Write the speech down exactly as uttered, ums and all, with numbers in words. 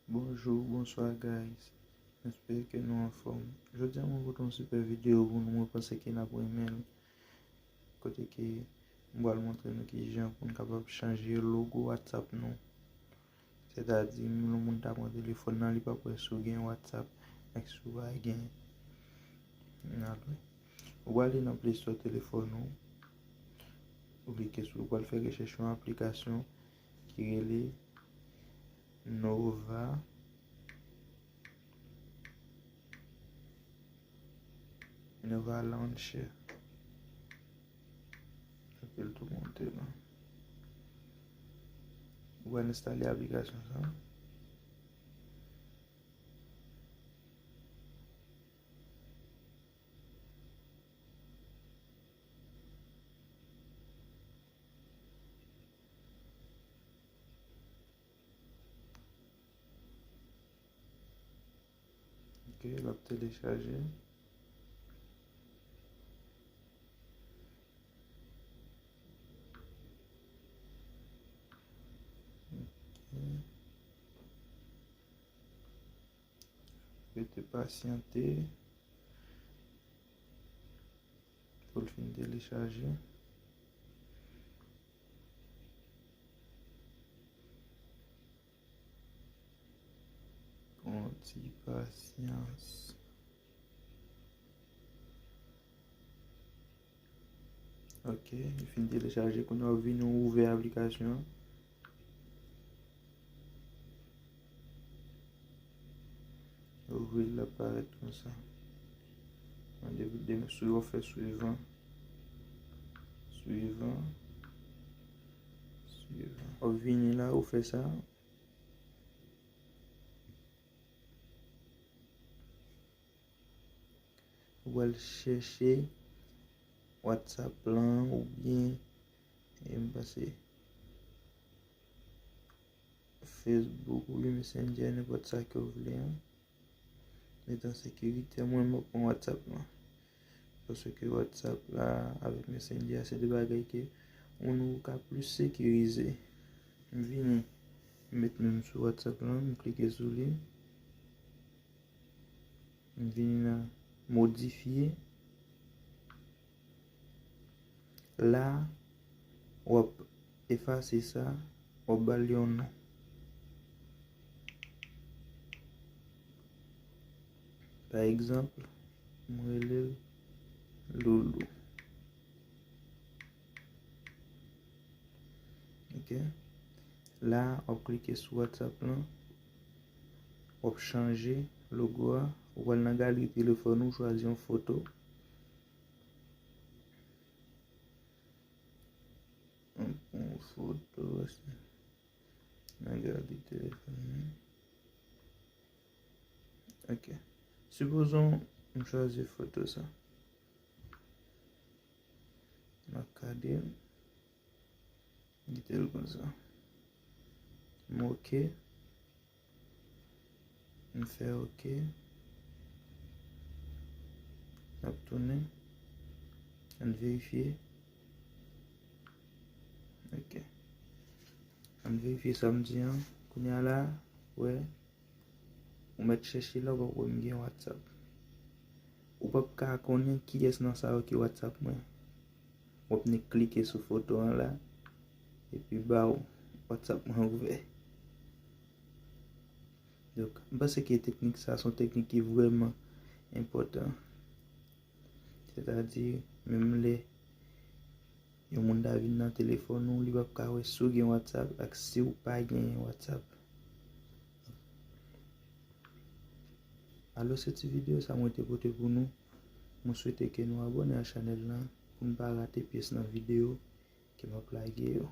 Bonjou, bonswa guys. M espere ke nou anfòm. Jodi a mwen pote yon sipè videyo pou nou, mwen panse ke n ap renmen l. Kote ke m pral montre nou kijan pou n kapab chanje logo WhatsApp nou. Sètadi, yon moun ta pran telefòn nan, li p ap wè si w gen WhatsApp ak si w pa gen. N al wè. Ou prale nan Play Store telefòn ou. Ou klike sou, ou pral fè rechèch yon aplikasyon ki rele Nova, Nova Launcher. Epi l tou monte la. Ou pral enstale aplikasyon sa. Ok, l ap telechaje. Ok. Rete pasyante pou l fin telechaje. Pran ti pasyans. Ok, li fin telechaje, kounye a w vini w ouvè aplikasyon an. Ouvri l, l ap parèt konsa. Mande pou de, sou w fè swivan. Swivan. Swivan. W ap vini la, ou fè sa. Ou pral chèche WhatsApp lan oubyen, e, m panse Facebook oubyen Messenger, nenpòt sa ke w vle an. Met an sekirite, mwen, mwen pran WhatsApp lan. Paske WhatsApp la avèk Messenger, se de bagay ke moun ou ka plis sekirize. M vini, m met men m sou WhatsApp lan, m klike sou li. M vini nan modifye. La, w ap efase sa, w ap ba l yon non. Pa egzanp, m rele l Loulou. Ok. La, w ap klike sou WhatsApp lan. W ap chanje logo a. Ou pral nan galri telefòn ou, chwazi yon foto. Yon, yon foto, nan galri telefòn nan. Ok. Sipozon m chwazi foto sa. M ap gade l. Kite l konsa. M ok. M fè ok. N ap tounen. Ann verifye. Ok. Ann verifye sa m di an. Kounye a la, wè. Ou mèt chèche la, ou pa wè m gen WhatsApp. Ou p ap ka konnen kiyès nan sa yo ki WhatsApp mwen. W ap nik klike sou foto an la, epi ba w WhatsApp mwen ouvè. Donk, m panse ke teknik sa se yon teknik ki vrèman enpòtan. Sètadi, menm lè yon moun ta vin nan telefòn ou, li p ap ka wè si w gen WhatsApp ak si w pa genyen WhatsApp. Alò, se ti videyo sa mwen te pote pou nou. Mwen swete ke nou abòne a chanèl lan pou n pa rate pyès nan videyo ke m ap lage yo.